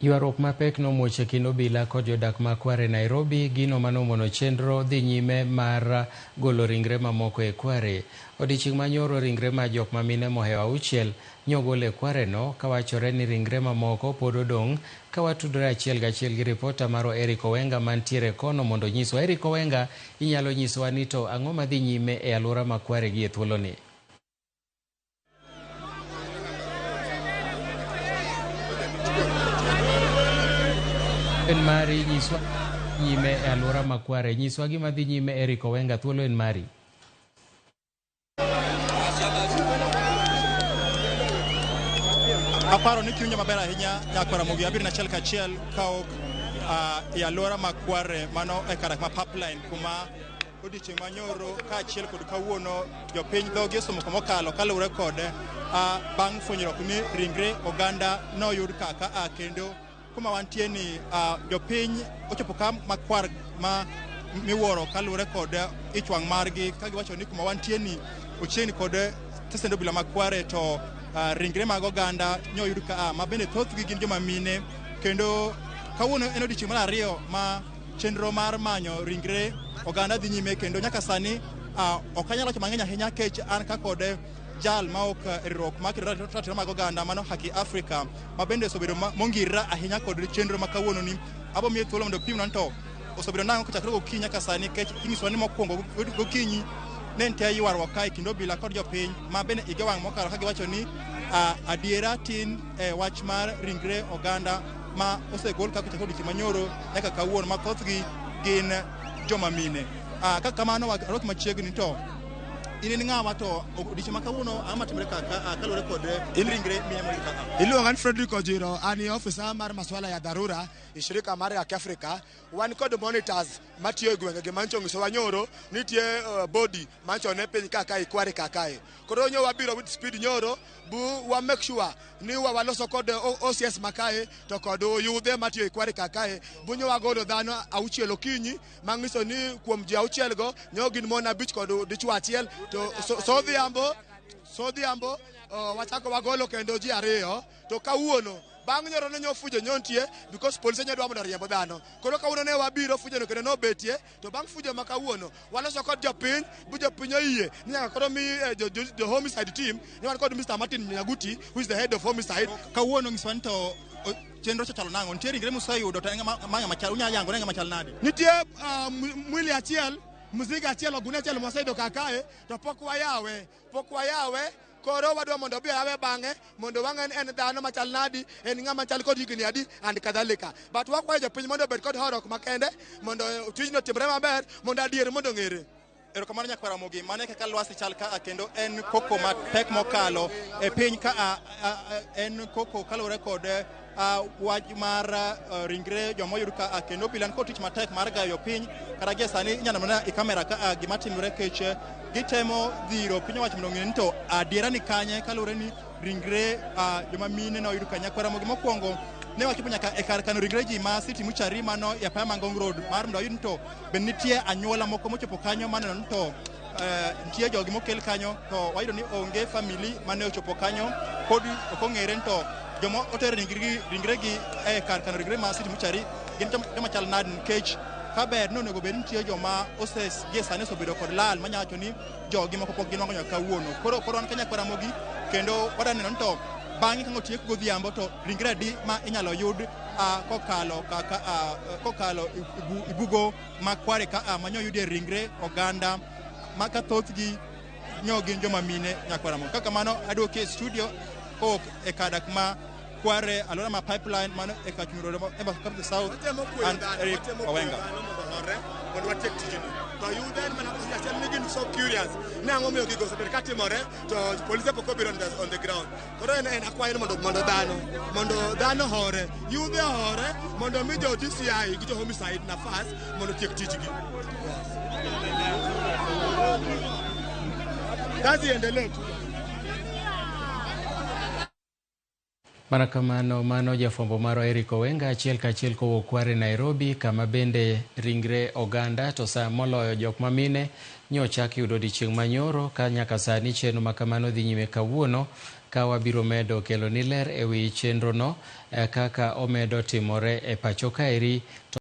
Ywaruok mapek nomuoch e kind obila kod jodak ma Kware Nairobi, gino manomono chenro dhi nyime mar golo ringre mamoko e Kware. Odiechieng' manyoro ringre ma jok mamine mohewo auchiel nyogol e Kware no, kawachore ni ringre mamoko pod odong' ka watudore achiel gachiel gi ripota marwa Eric Owenga mantiere kono mondo onyiswa. Eric Owenga, inyalo nyisowa ni to ang'o madhi nyime e alwora ma Kware gi e thuoloni? En mari, nyiswa nyime e alwora ma Kware. Nyiswa gima dhi nyime Eric Owenga, thuolo en mari. Aparo ni kiwinjo maber ahinya nyakwara Ramogi abiriyo na achiel kachiel kaok e alwora ma Kware mano e karak ma Pipeline kuma odiochieng' manyoro kaachiel kod kawuono jopiny dhogi osomo kuma okalo kaluwore kod bang' fwenyruok ni ringre oganda noyud kaka a kendo kuma wantie ni jopiny ochopo ka makwar ma miwuoro kaluwore kod ich wang' margi ka giwacho ni kuma wantie ni ochiegni kod tesend obila ma Kware to ringre mag oganda nyoyud ka a ma bende thothgi gin joma mine kendo kawuono en odiochieng' mar ariyo ma chenro mar manyo ringre oganda dhi nyime kendo nyaka sani ok anyal wacho mang'eny ahinya kech an ka kod jal ma ok riwruok ma kedo ratiro mag oganda mano Haki Africa ma bende osebedo mongirra ahinya kod chenro ma kawuono ni abo miye thuolo mondo opimna to osebedo nang'o kochakre gokinyi nyaka sani nikech inyisowa ni mokwongo gokinyi ne nitie ywaruok ka e kind obila kod jopiny ma bende ige wang' mokalo ka giwacho ni adiera tin e wach mar ringre oganda ma osegol ka kochakre odiochieng' manyoro nyaka kawuono ma thothgi gin joma mine. Ka kamano arwaki machiegni to in in ng'awa to odiochieng' ma kawuono ang'o matimore ka kaluwore kod ringre mine moyud ka? Iluonga ni Frederick Ojiro, an ofisa mar masuala ya dharura e shirika mar Haki Africa. Wan kod monitors matiyo e gwenge gi mancho onyisowa nyoro nitie body mancho ne piny ka kae Kware ka kae. Koro nyo wabiro with speed nyoro bu wa make sure ni wa waloso kod OCS makae to kod yudhe matiyo e Kware ka kae bu nyo wagolo dhano auchiel okinyi manyiso ni kuom ji auchiel go nyo gin mon abich kod dichuo achiel to so odhiambo wachako wagolo kendo ji ariyo to kawuono bang' nyoro ne nyo fujo nyo nitie because polise nyo dwa mondo oriemb dhano. Koro kawuono ne wabiro fujo no kendo nobetie to bang' fujo ma kawuono waloso kod jopiny bu jopiny oyie ni nyaka koro mi jo homicide team ni wan kod Mr. Martin Nyaguti who is the head of homicide. Kawuono nyiswa ni to chenro chalo nang'o? Nitie ringre museyudo to en ng'ama chal, unyalo yango ni ng'ama chal nade? Nitie mwili achiel, mzigo achiel, ogunia achiel mwaseyudo ka kae to pok wayawe. Koro wadwa mondo obi oyawe bang'e mondo wang'e en dhano machal nadi, en ng'ama chal kod higni adi and kadhalika. But wakwayo jopiny mondo obed kod horuok makende mondo tijno otimre maber mondo adier mondo ong'ere. Erokamano nyakwar Ramogi, mano e kaka lwasi chal ka kendo en koko matek mokalo e piny ka en koko kaluwore kod wach mar ringre joma oyud ka kendo obila nikod tich matek mar gayo piny kata gie sani inyalo mana e kamera ka gima timore kech gitemo dhiro piny owacho mondo ong'e ni to adiera ni kanye kaluwore ni ringre joma mine noyud ka. Nyakwar Ramogi mokwongo ne wachopo nyaka e kar kano ringre ji ma City Mortuary mano e apaya ma Ngong Road mar mondo wayud ni to be nitie anyuola moko mochopo kanyo maneno ni to nitie jogi mokel kanyo to wayudo ni onge family mane ochopo kanyo pod ok ong'ere ni to joma oter ringregi e kar kano ringre ma City Mortuary gin joma chal nade nikech kaber ni onego bed ni nitie joma gie sani osebedo kod lal manyalo wacho ni jogi moko pok ginwang'o nyaka kawuono. Koro wan ka nyakwar Ramogi kendo wadwa neno ni to bang'e ka otiek godhiambo to ringre adi ma inyalo yud kokalo kaka kokalo ibugo ma Kware ka manyo yudie ringre oganda ma ka thothgi nyo gin joma mine nyakwar Ramogi. Kaka mano aduoki e studio kowuok e kadak ma Kware alwora ma Pipeline mano e Kachung Road Embakasi South and Eric Owenga. Mondo watiek tijni. To yudhe en mana achiel ni gin so curious ni ang'o miyo gigo osebedo ka timore to polise pok obiro on the ground. Koro en akwayo ni mondo dhano hore, yudhe hore mondo mi jo DCI gi jo homicide nafas mondo otiek tijgi. Kazi iendelee tu. Mana kamano, mano jafwambo marwa Eric Owenga achiel kachiel kowuok Kware Nairobi, kama bende ringre oganda to sa moloyo jok mamine nyochak yudo odiechieng' manyoro ka nyaka sani chenro ma kamano dhi nyime kawuono. Ka wabiro medo kelo ni ler e wi chenrono kaka omedo timore e pacho kaeri.